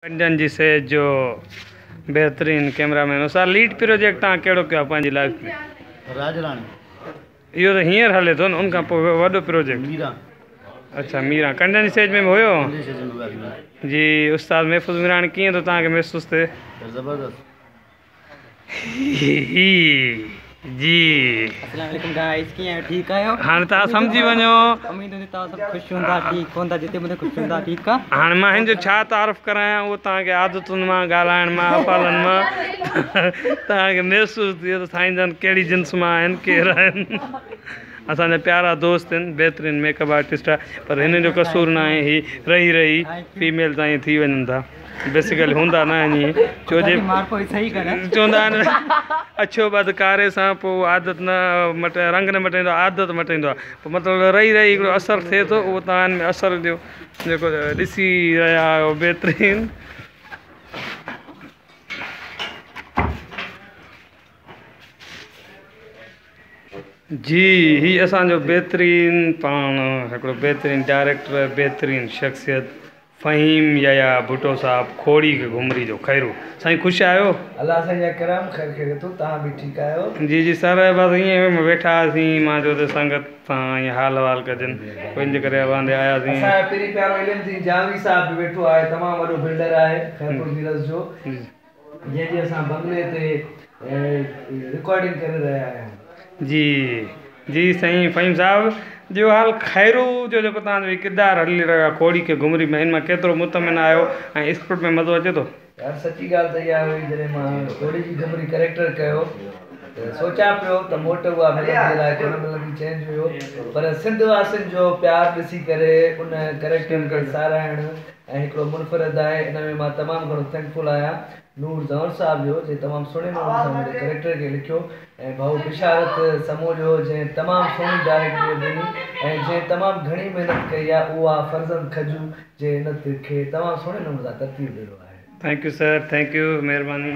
ڪنڊن جي سيج جو بهترين ڪيمرا مين استاد ليڊ پروجيڪٽ توهان ڪهڙو ڪيو آهي پنهنجي لائف ۾؟ راڄ راڻي. اهو ته هينئر هلي ٿو نه ان کان پوء وڏو پروجيڪٽ. ميران. اڇا ميران ڪنڊن جي سيج ۾ به هيو. ڪنڊن جي سيج ۾ به هيو. جي استاد محفوظ ميراڻي ڪيئن ٿو توهان کي محسوس ٿئي؟ زبردست. جي السلام عليڪم گائز ڪيئن آهيو ٺيڪ آهيو هاڻي توهان سمجهي وڃو اميد هوندي توهان سڀ خوش هوندا ٺيڪ هوندا جتي به خوش هوندا ٺيڪ آ هاڻي مان هن جو ڇا تعارف ڪرايان اهو توهان کي عادتن مان ڳالهائڻ مان افعالن مان توهان کي محسوس ٿئي ته سائين جن ڪهڙي جنس مان آهن ڪير آهن اسان جا پيارا دوست آهن بهترين ميڪ اپ آرٽسٽ آهي پر هن جو قصور ناهي هي رهي رهي فيميل تائين ٿي وڃن ٿا بيسيڪلي هوندا نه آهن ائين ڇو جي چوندا آهن اڇو ٻڌ ڪاري سان پوء عادت نه مٽ رنگ نه مٽائيندو آهي عادت مٽائيندو آهي پوء مطلب رهي رهي هڪڙو اثر ٿئي ٿو اهو توهان ۾ اثر جو جيڪو ڏسي رهيا آهيو بهترين. جي هي اسان جو بهترين پاڻ هڪڙو بهترين ڊائريڪٽر بهترين شخصيت فهيم يحيٰ ڀٽو صاحب کوڙي کي گهمري جو خيرو سائين خوش آهيو. الله سائين جا ڪرم خير خيريتون توهان به ٺيڪ آهيو. جي جي سر بس ائين ويٺا هئاسين مان چيو ته سنگت سان ائين حال احوال ڪجن پوء ان جي ڪري واندي آياسين. اسان جو پرين پيارو علم الدين جانوري صاحب به ويٺو آهي تمام وڏو بلڊر آهي خيرپور ميرس جو جنهن جي اسان بنگلي تي رڪارڊنگ ڪري رهيا آهيون. جي جي سائين فهيم صاحب جو حال خيرو جو جيڪو توهان جو هي ڪردار هلي رهيو آهي کوڙي کي گهمري ۾ ان مان ڪيترو مطمئن آهيو ۽ اسڪرپٽ ۾ مزو اچي ٿو. يار سچي ڳالهه ته اها هئي جڏهن مان کوڙي جي گهمري ڪريڪٽر ڪيو ته سوچيان پيو ته موٽ اها ملندي الائي ڪونه ملندي چينج هيو پر سنڌ واسين جو پيار ڏسي ڪري ان ڪريڪٽر کي ساراهڻ ۽ هڪڙو منفرد آهي ان ۾ مان تمام گهڻو ٿينڪفل آهيان نور زئور صاحب جو جنهن تمام سهڻي نموني سان منهنجي ڪريڪٽر کي لکيو ۽ ڀائو بشارت سمون جو جنهن تمام سهڻي ڊائريڪٽري ڏني ۽ جنهن تمام گهڻي محنت ڪئي آهي اهو آهي فرزند کجو جنهن ان کي تمام سهڻي نموني سان ترتيب ڏنو آهي. Thank you sir thank you مهرباني.